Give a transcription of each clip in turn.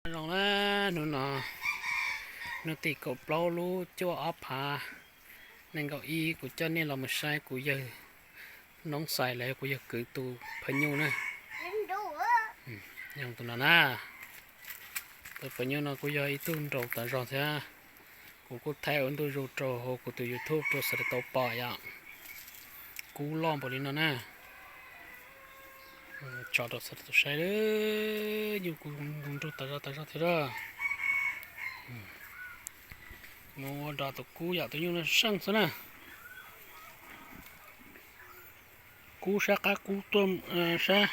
Zoo na, hnub no hnub tim kaum plaub lub cuaj ob phav nees nkaum ib kuv coj nej los mus saib kuv yawg noob xais los yog kuv yawg kwv tus phaj nyuj na. Yog tus no na, tus phaj nyuj no kuj yog ib tug nraug tas zog thiab. Kuv kuj thaij ua ntu zus rau hauv kuv tus YouTube rau sawv daws tau pom yom. Kub loj npaum li no na. Tso rau sawv daws tau saib, nyuj kub nraug tas zog tas zog thiab lawm. Mus ua dog tus kub yom, tus nyuj no seej xwb na. Kub sab qab kub tuaj, sab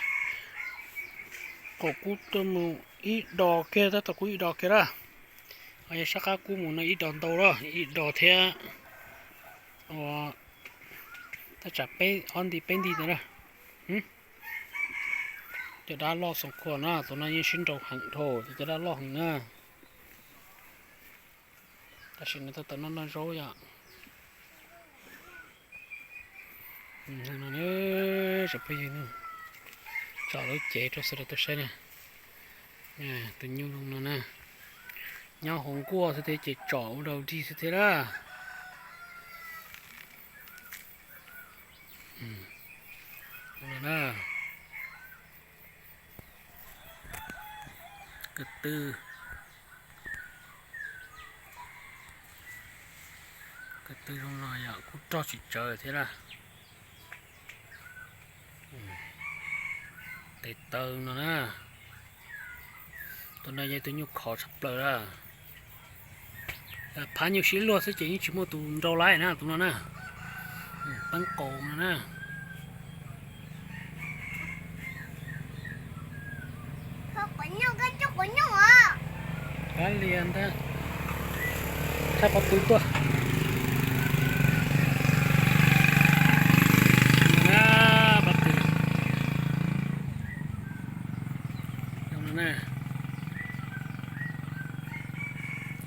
qaum kub tuaj mus ib dos kiag, tab tom kub ib dos kiag lawm. Ho yog sab qab kub mus no ib dos ntau lawm, ib dos thiab. Ua tab tsam peb ob nti peb nti ntawd na. Cov dab loj xoom khuam na, tus no yeej sib nraus heev dhau, cov dab loj heev na. Tam sim no tab tom noj noj zaub yom. Tsom lub cev rau sawv daws tau saib na. Tus nyuj zoo no na, nyob hauv nkuaj xwb thiab ces tsom ua dog dig xwb thiab na. Ko tw, ko tw zoo no yom, kuj rog tsis tsawg thiab na. Tes taw no na. Tus no yog tus nyuj khov tshaj plaws na. Phav nyuj sib luag xwb ces yeej tsis muaj tus nrau laib na, tus no na. Peeb qaus no na. Kab lias ntag, tshaj pob tw tuaj. Pob tw,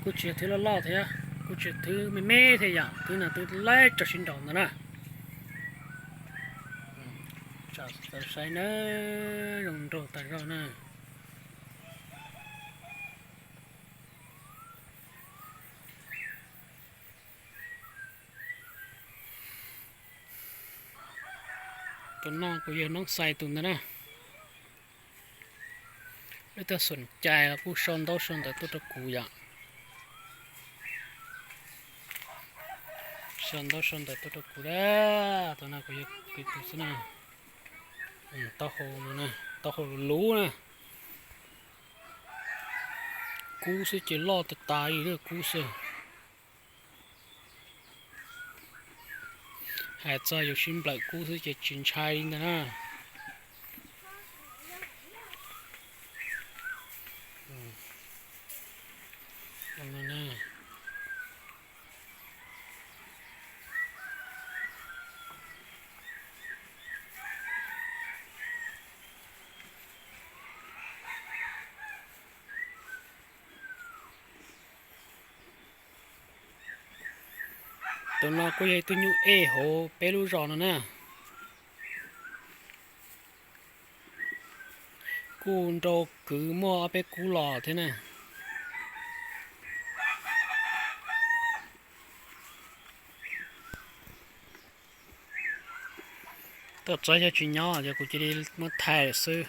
kuj tsis yog thwb loj loj thiab, kuj tsis yog thwb me me thiab yom, thwb no twb laib rau sib nraus ntawd na. Tsom saib na, zoo nraug tas zog na. Tus no kuv yawg noob xais tus ntawd na. Leej twg xom cai los kuj sau ntaub sau ntawv tuaj rau kuv yom. Sau ntaub sau ntawv tuaj rau kuv na. Tus no kuv yawg kwv tus xwb na. Taub hau luv na. Kub xwb ces loj tas tas li kub xwb. Hais txog yus sib nplawm kub xwb ces tsis ntshai li ntag na. Tus no kuj yog ib tug nyuj ej hauv peb lub zos no na. Kuj nrau kwv muaj ob peb kub los thiab na. Tuaj txog yog tsis nyob ces kuv cia li muab thaij lawm xwb.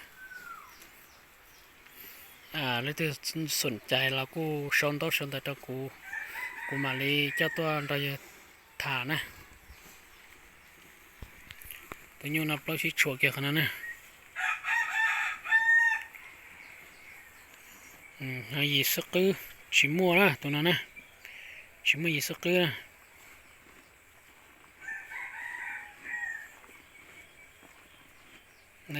Leej twg xom cai los kuj sau ntaub sau ntawv rau kuv, kuv mam li coj tuaj nrog yawg tham na. Tus nyuj no plaub sib tshuam kiag qhov no na. Yim xwb qwb tsis muaj na, tus no na, tsis muaj yim xwb qwb na.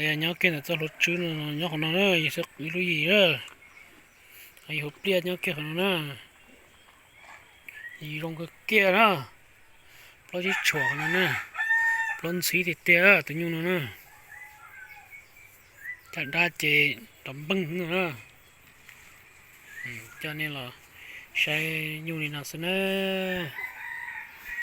Yog nyob kiag ntawm txoj hlua tswb no, nyob qhov no na, yim xwb qwb lub yim na. Yim hauv pliaj nyob kiag qhov no na. Yim zoo kawg kiag na. Plaub sib tshuam qhov no na. Plaub ntxhib tiag tiag tus nyuj no na. Caj dab ces nrov npeeg na. Coj nej los saib nyuj li no xwb na.